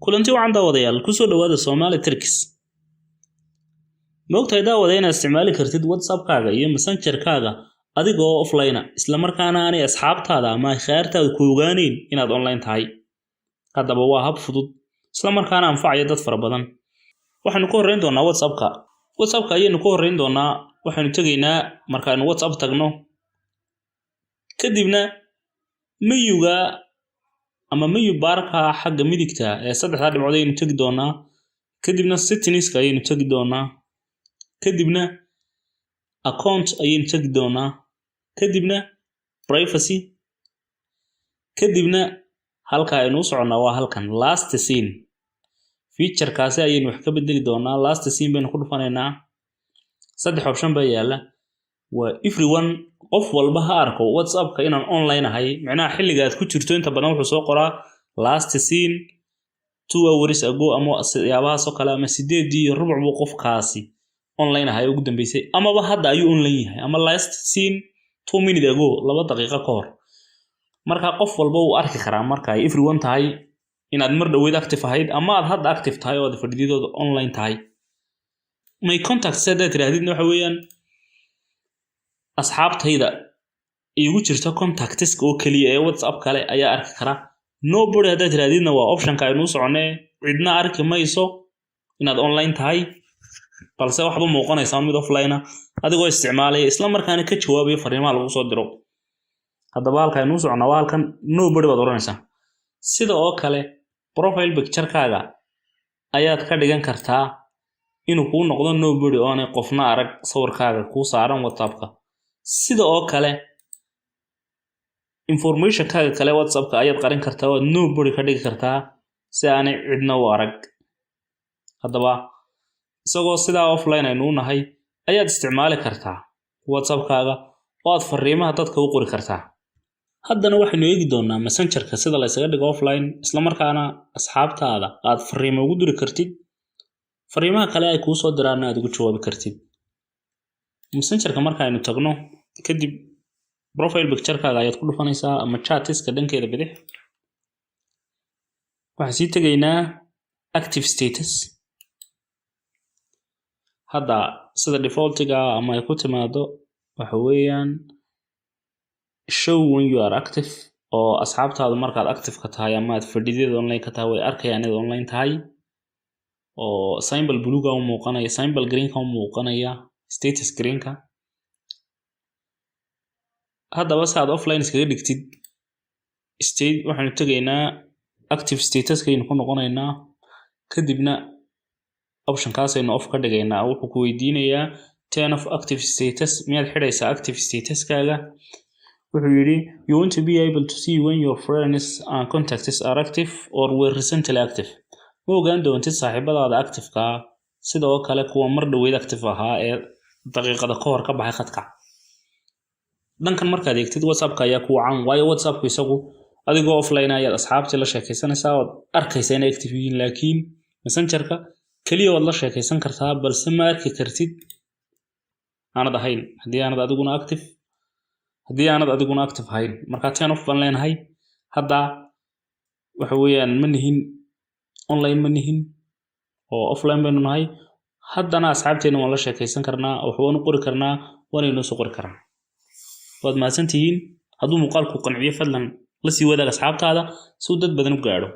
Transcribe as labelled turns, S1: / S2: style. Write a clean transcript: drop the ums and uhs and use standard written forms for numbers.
S1: Kulanti wacan daawadayaal, kusoo dhawaada Somali Tricks. Ma ogtahay, daawada, inaad isticmaali kartid WhatsApp-kaaga iyo Messenger-kaaga adigoo offline ah, isla markaana aanay asxaabtaada ama akhyaartaada ku ogaanayn inaad online tahay? Haddaba waa hab fudud, isla markaana anfacaya dad fara badan. Waxaynu ku horreyn doonaa WhatsApp-ka. WhatsApp-ka ayaynu ku horreyn doonaa. Waxaynu tegaynaa, markaaynu WhatsApp tagno kadibna, menu-ga ama menu bar-ka xagga midigta ee saddexdaa dhibcood ayaynu tegi doonaa. Kadibna settings-ka ayaynu tegi doonaa. Kadibna account ayaynu tegi doonaa. Kadibna privacy. Kadibna halka aynu u soconnaa waa halkan, last seen. Feature-kaasi ayaynu wax ka bedeli doonaa. Last seen baynu ku dhufanaynaa. Saddex option baa yaala. Waa everyone, qof walba ha arko WhatsApp-ka inaan online ahay. Micnaha, xilliga aad ku jirto inta badan wuxuu soo qoraa last seen 2 hours ago ama siyaabahaas oo kale, ama 8:15 buu qofkaasi online ahay ugu dambeysay, amaba hadda ayuu online yahay, ama last seen 2 minute ago, 2 daqiiqo ka hor. Marka qof walba wuu arki karaa marka ay everyone tahay inaad mar dhoweyd active ahayd ama aad hadda active tahay oo aad fadhididooda online tahay. My contacts haddaad tidhaahdidna, waxa weeyaan asxaabtayda iigu jirta contacts-ka oo keliya ee WhatsApp kale ayaa arki kara. Nobody haddaad tidhahdidna, waa option-ka aynu u soconnee, cidna arki mayso inaad online tahay, balse waxaad u muuqanaysaa mid offline ah adigoo isticmaalaya, isla markaana ka jawaabaya fariimaha lagu soo diro. Haddaba halka aynu u soconnaa waa halkan. Nobody baad odhanaysaa. Sida oo kale profile picture-kaaga ayaad ka dhigan kartaa inuu kuu noqdo nobody oo aanay qofna arag sawirkaaga kuu saaran WhatsApp-ka. Sida oo kale information-kaaga kale WhatsApp-ka ayaad qarin kartaa oo aad nobody ka dhigi kartaa si aanay cidna u arag. Haddaba isagoo sidaa offline aynu u nahay ayaad isticmaali kartaa WhatsApp-kaaga oo aad fariimaha dadka u qori kartaa. Haddana waxaynu eegi doonaa Messengerka, sida la ysaga dhigo offline, isla markaana asxaabtaada aad fariimo ugu diri kartid, fariimaha kale ay kuu soo diraanna aad ugu jawaabi kartid. Messengerka markaaynu tagno kadib, profile picture-kaaga ayaad ku dhufanaysaa ama chats-ka dhankeeda bidix. Waxaan sii tegaynaa active status. Hadda sida default-iga ama ay ku timaado waxa weeyaan show when you are active, oo asxaabtaadu markaad active ka tahay ama aad fadhidyada online ka tahay way arkayaan inaad online tahay, oo symbol blue-ga u muuqanaya, symbol green-ka u muuqanaya, status green-ka. Haddaba si aad offline iskaga dhigtid state, waxaynu tegaynaa active status-kaynu ku noqonaynaa. Kadibna option-kaasaynu off ka dhigaynaa. Wuxuu ku weydiinayaa turn off active status, miyaad xidhaysaa active status-kaaga? Wuxuu yidhi, "You want to be able to see when your friends and contacts are active or were recently active." Ma ogaan doontid saaxiibadaada active-ka, sidoo kale kuwa mar dhoweyd active ahaa ee daqiiqada ka hor ka baxay khadka. Dhankan markaad eegtid, WhatsApp-ka ayaa ku wacan, waayo WhatsApp-ku isagu adigoo offline ayaad asxaabtii la sheekaysanaysaa ood arkaysa inay active yihiin, laakiin Messengerka keliya waad la sheekaysan kartaa, balse ma arki kartid aanad ahayn haddii aanad adiguna active ahayn. Marka turn off baan leenahay. Hadda waxa weeyaan ma nihin online, ma nihin oo offline baynu nahay. Haddana asxaabteena waan la sheekaysan karnaa, wax waan u qori karnaa, waana inoo soo qori karaa. Waad mahadsantihiin. Hadduu muuqaalku qanciyo, fadlan la sii wadaag asxaabtaada si uu dad badan u gaadho.